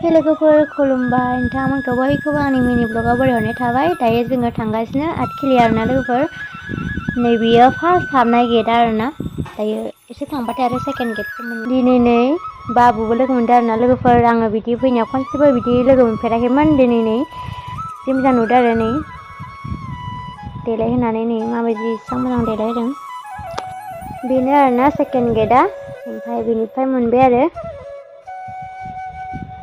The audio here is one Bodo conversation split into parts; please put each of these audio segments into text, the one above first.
हे लोगोफोर खुलुमबाय नोंथांमोनखौ बयखौबो आंनि मिनि ब्लगाव बरायहरनाय थाबाय। दायो जोङो थांगासिनो आटखिलि आरोना लोगोफोर। नैबेयो फार्स्ट हाबनाय गेट आरोना। दायो एसे थांबाथाय आरो सेकेन्ड गेटखौ मोनो। दिनै नै बाबुबो लोगो मोनदों आरोना लोगोफोर। आङो बिदि फैनायाव खनसेबो बिदि लोगो मोनफेराखैमोन। दिनै नै जि मोजां नुदों आरो नै देलायहोनानै नै माबायदि एसेबां मोजां देलायहोदों। बेनो आरोना सेकेन्ड गेटआ। ओमफ्राय बेनिफ्राय मोनबाय आरो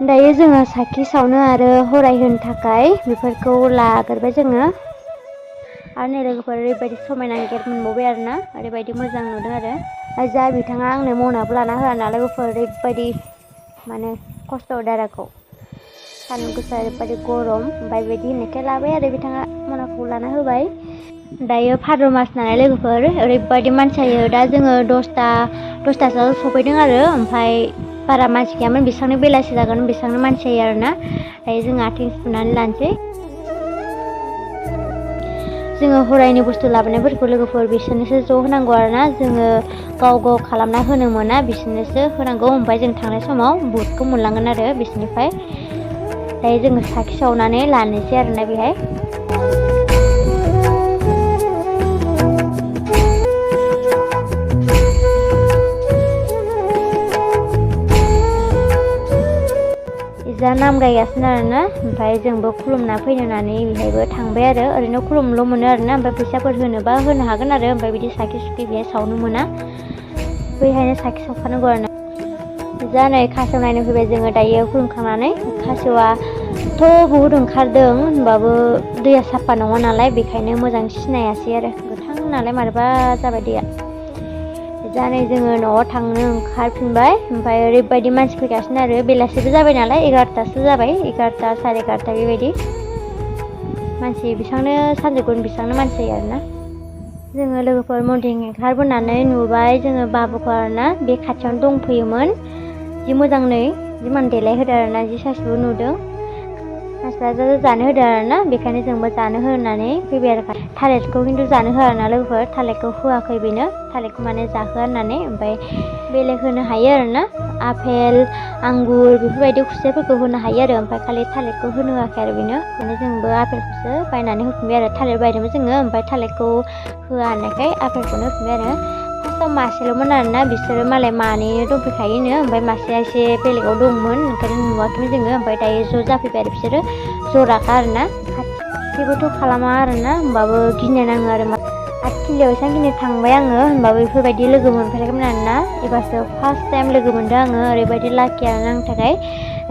दायो जोङो साखि सावनो आरो हराय होनो थाखाय बेफोरखौ लाग्रोबाय जोङो। आरो नै लोगोफोर ओरैबायदि समायना गेट मोनबावबाय आरोना। ओरैबायदि मोजां नुदों आरो जा बिथाङा आंनो मनाबो लाना होआ ना लोगोफोर। ओरैबायदि माने खस्थ' दाराखौ सान्दुं गोसा ओरैबायदि गरम ओमफ्राय बेबायदि होननायखाय लाबाय आरो बिथाङा मनाखौ लाना होबाय। दायो भाद्र मास नालाय लोगोफोर ओरैबायदि मानसि जायो। दा जोङो दसथासोआव सफैदों आरो ओमफ्राय बारा मानसि गैयामोन। बेसेबांनो बेलासि जागोन बेसेबांनो मानसि जायो आरोना। दायो जोङो आथिं सुनानै लानोसै। जोङो हरायनि बुस्थु लाबोनायफोरखौ लोगोफोर बिसोरनोसो ज' होनांगौ आरोना। जोङो गाव गाव खालामना होनो मोना, बिसोरनोसो होनांगौ। ओमफ्राय जों थांनाय समाव बुटखौ मोनलांगोन आरो बिसोरनिफ्राय। दायो जोङो साखि सावनानै लानोसै आरोना बेहाय। जा नाम गायगासिनो आरोना। ओमफ्राय जोंबो खुलुमना फैनो होननानै बेहायबो थांबाय आरो ओरैनो खुलुमल' मोनो आरोना। ओमफ्राय फैसाफोर होनोबा होनो हागोन आरो। ओमफ्राय बिदि साखि सुखि बेहाय सावनो मोना, बैहायनो साखि सावखानांगौ आरोना। जा नै खासेव नायनो फैबाय जोङो दायो खुलुमखांनानै। खासेवाथ' बहुद ओंखारदों होनबाबो दैया साफा नङा नालाय बेखायनो मोजां सिनायासै आरो। गोथां नालाय मारैबा जाबाय दैया। जा नै जोङो न'आव थांनो ओंखारफिनबाय। ओमफ्राय ओरैबायदि मानसि फैगासिनो आरो बेलासिबो जाबाय नालाय 11थासो जाबाय, 11था साराय 11था बेबायदि मानसि। बेसेबांनो सानजौगोन बेसेबांनो मानसि जायो आरोना। जोङो लोगोफोर मन्दिरनि ओंखारबोनानै नुबाय जोङो बाबुखौ आरोना। बे खाथियावनो दंफैयोमोन। जि मोजां नै जि मोजां देलायहोदों आरोना। जि साइसबो नुदों। मानसिफ्रा जानो होदों आरोना। बेखायनो जोंबो जानो होनानै फैबाय आरो। थालिरखौ खिन्थु जानो होआ आरोना लोगोफोर। थालिरखौ होआखै बेनो। थालिरखौ माने जाहोआ होननानै। ओमफ्राय बेलेग होनो हायो आरोना। आपेल आंगुर बेफोरबायदि खुसेरफोरखौ होनो हायो आरो। ओमफ्राय खालि थालिरखौ होनो होआखै आरो बेनो। माने जोंबो आपेलखौसो बायनानै होफिनबाय आरो। थालिर बायदोंमोन जोङो ओमफ्राय थालिरखौ होआ होननायखाय आपेलखौनो होफिनबाय आरो। फार्स्टआव मासेल'मोन आरोना। बिसोरो मालाय मानैनो दंफैखायोनो। ओमफ्राय मासेया एसे बेलेगाव दंमोन ओंखायनो नुवाखैमोन जोङो। ओमफ्राय दायो ज' जाफैबाय आरो बिसोरो जराखा आरोना। खाथिबोथ' खालामा आरोना। होमबाबो गिनो नाङो आरो। आटखिलियाव एसेबां गिनो थांबाय आङो होनबाबो बेफोरबायदि लोगो मोनफेराखैमोन आरोना। एबारसो फार्स्ट टाइम लोगो मोनदों आङो। ओरैबायदि लाखि आरोना आंनि थाखाय।